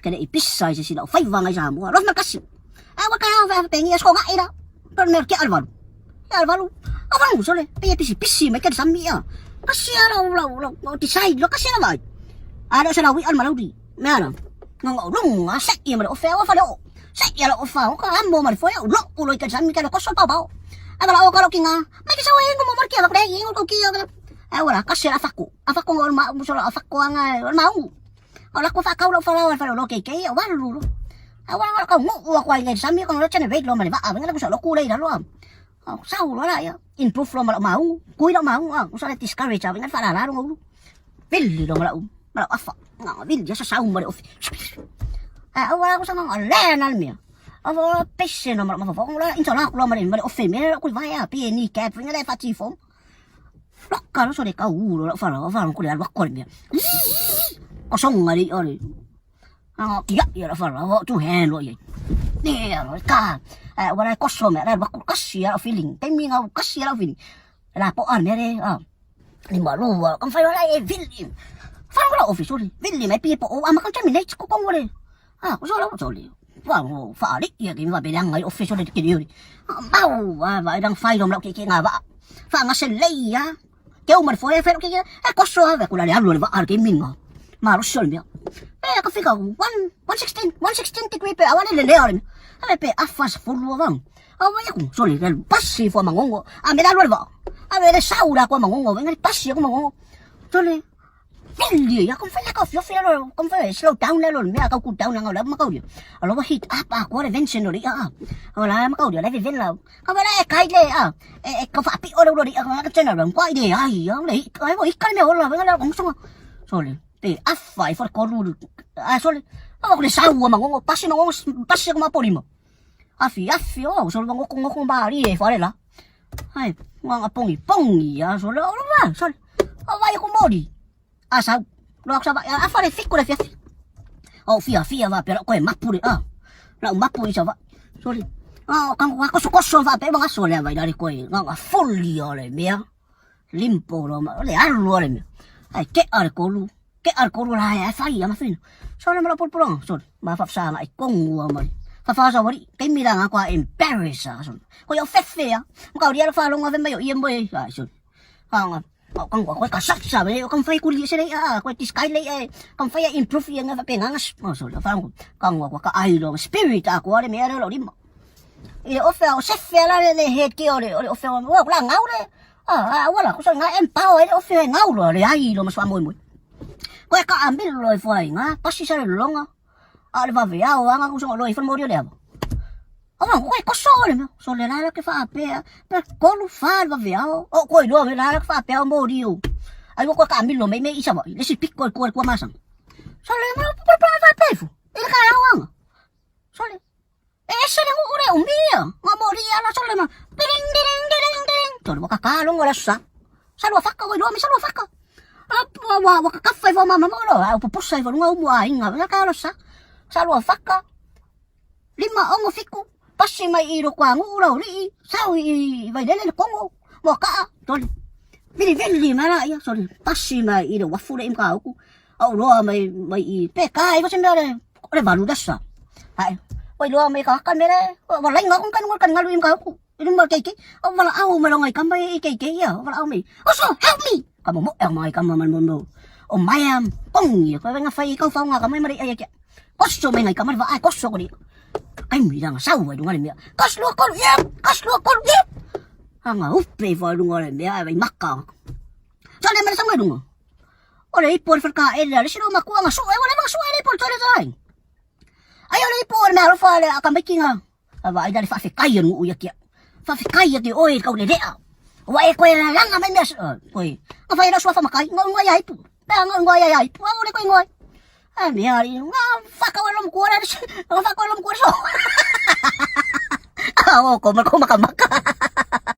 Te le i pisa i se sila o faiva ngai Samoa. Lof makasi. A wa ka fa pengi asko ngai la. Pe me ke alvalu. Ke alvalu. A vangu sole. Pe pisi pisi mai ke sami a. Kasi ala la la la decide lo kasi ala vai. A lo sala wi al malaudi. Me ala. Nga lung a sa i ma o fe o fa lo. Sa i ala o fa o ka amo ma fo o lo u lo ke sami ke lo koso pau pau. A la o ka lo kinga. Mai ke sa o ngo mo mar ke la ko ngo ko ki A wala kasi ala faku. A faku ngo ma so a faku anga ma u. O la ko fa kau lo fa lo fa lo ke ke o walu lo. A wala wala kau ngu wa kwa ngai sami ko lo chane wait lo ma va a nga ko lo ku lei la lo. O sau lo la ya. Improve lo ma lo mau. Kui lo mau a ko sa le discourage a nga fa la la lo. Villi lo ma la ma la afa. Nga villi sa sau ma le ofi. A wala ko sa nga le na mia. A wala pese no ma ma fa la insa la ko lo ma le ma le ofi me ko va ya pi ni cap nga le fa ti fo. Lokka lo so le kau lo fa lo fa ko le al ko le mia. Ko song ngali ori. Nga kia ia la fa lo tu hen lo ye. Ne lo ka. A wala ko so me la ko kasi ya feeling. Te mi nga kasi ya feeling. La po an mere a. Ni ma lo wa kam fa la e villi. Fa lo office ori. Villi mai pi po o ama kan terminate ko ko ngore. A ko so lo so li. Fa lo fa li ia ki ma be lang ngai office ori ki ri. Mau wa va dang fai lo ki ki nga va. Fa nga se lei ya. Keu ma fo e fe ki e ko so ve ku la le alu le va ar ki minga. Ma lo so le. E ka fika 1 116 116 degree pe awale le le ale. A pe afas fulu vang. A va ku so le passi fo mangongo. A me la lo va. A me le saura ko mangongo. Venga passi ko mangongo. So le Villi ya kom fela ka fio fio lo kom fela slow down le lo me ka ku down nga la ma ka a lo hit up a ko le vention lo a o la ma ka le ven la ka la e kai le a e ka fa pi o lo ri a ka chen la kwa ide ai ya le ai wo ikka me o la venga la kom so so le te a fa i for ko lu a so le a ko le sa u ma ngo pasi ma ngo pasi ko ma polima afi afi o so ngo ngo ngo ba ri e fa le la ai nga pongi pongi ya so le o la so o vai ko mori a sa lo sa a fa le fiku le fia o fia fia va pero ko e mapu le a la mapu i sa va so le a kan ko ko so va pe ma so le va dare ko e nga folli o le mea limpo lo ma le alu le mea ai ke ar ko lu ke ar ko lu la ai fai ma fin so le ma la pul so ma fa sa ma kongu ma fa fa sa wari ke mi la nga kwa embarrass a so ko yo fefe a mo ka ri fa lo nga ve ma yo yembo e a so nga kan ko ka sak sa ve kan fai kuli se le a ko ti sky le e kan fai improve ye nga fa pe nga so so fa kan ko ka ai lo spirit a ko le me lo ri i o fe o se fe la le head ke o le o fe o la ngau le a wala ko sa nga empower le o fe ngau lo le ai lo ma swa mo mo ko ka ambil lo e fai nga pasi sa le longa a le va ve a o nga ko so lo i fa mo le a va ko ko so le so le la ke fa pe pe ko lu fa va ve a o ko lo le la ke fa pe o mo ri o ai ko ka ambil lo me me isa le si pik ko ko ko ma sang so le ma pa pa fa pe fu e ka a wanga so le e se le ure o mia nga mo ri ala so le ma ding ding ding ding to lo ka ka lo la sa sa lo fa ka lo mi sa lo fa ka a wa wa ka fa fa ma ma lo a po sa fa lo mo a inga la ka lo sa sa lo fa ka lima ongo fiku pasi mai i ro kwa ngu lo ri sa i vai le le kongo mo ka to vili vili ma la ia so pasi mai i le wafu le im ka uku au loa mai mai i pe ka i se mea le le valu dasa ai oi loa mai ka ka mele wa lai nga kan kan ngalu im ka uku i ma ke ke o wala au mai longai ka mai i ke ke ia wala au mai o so help me ka mo mo e mai ka ma mo mo o mai am kong ia ko nga fai ka fa nga ka mai mari ai ke koso mai ngai ka mai va ai koso ko ni ai mi ranga sau ai lunga le mea kas lua kolu ye kas lua kolu ye anga upe fa lunga le mea ai maka sa le mele sa lunga o le ipo le fa ka e le sino makua nga so e wala nga so e le ipo le tole ai o le ipo le mea alofa le aka makinga a va ai dale fa fe kai nu ia kia fa fe kai ia ki oi kau le lea wa e koe la langa mai mea koe nga fai la sua fa makai nga ngoi ai pu pe nga ngoi ai ai pu le koe ngoi ai mea ri nga fa ka lo mkua la nga fa ka lo mkua so o ko ma ko maka maka.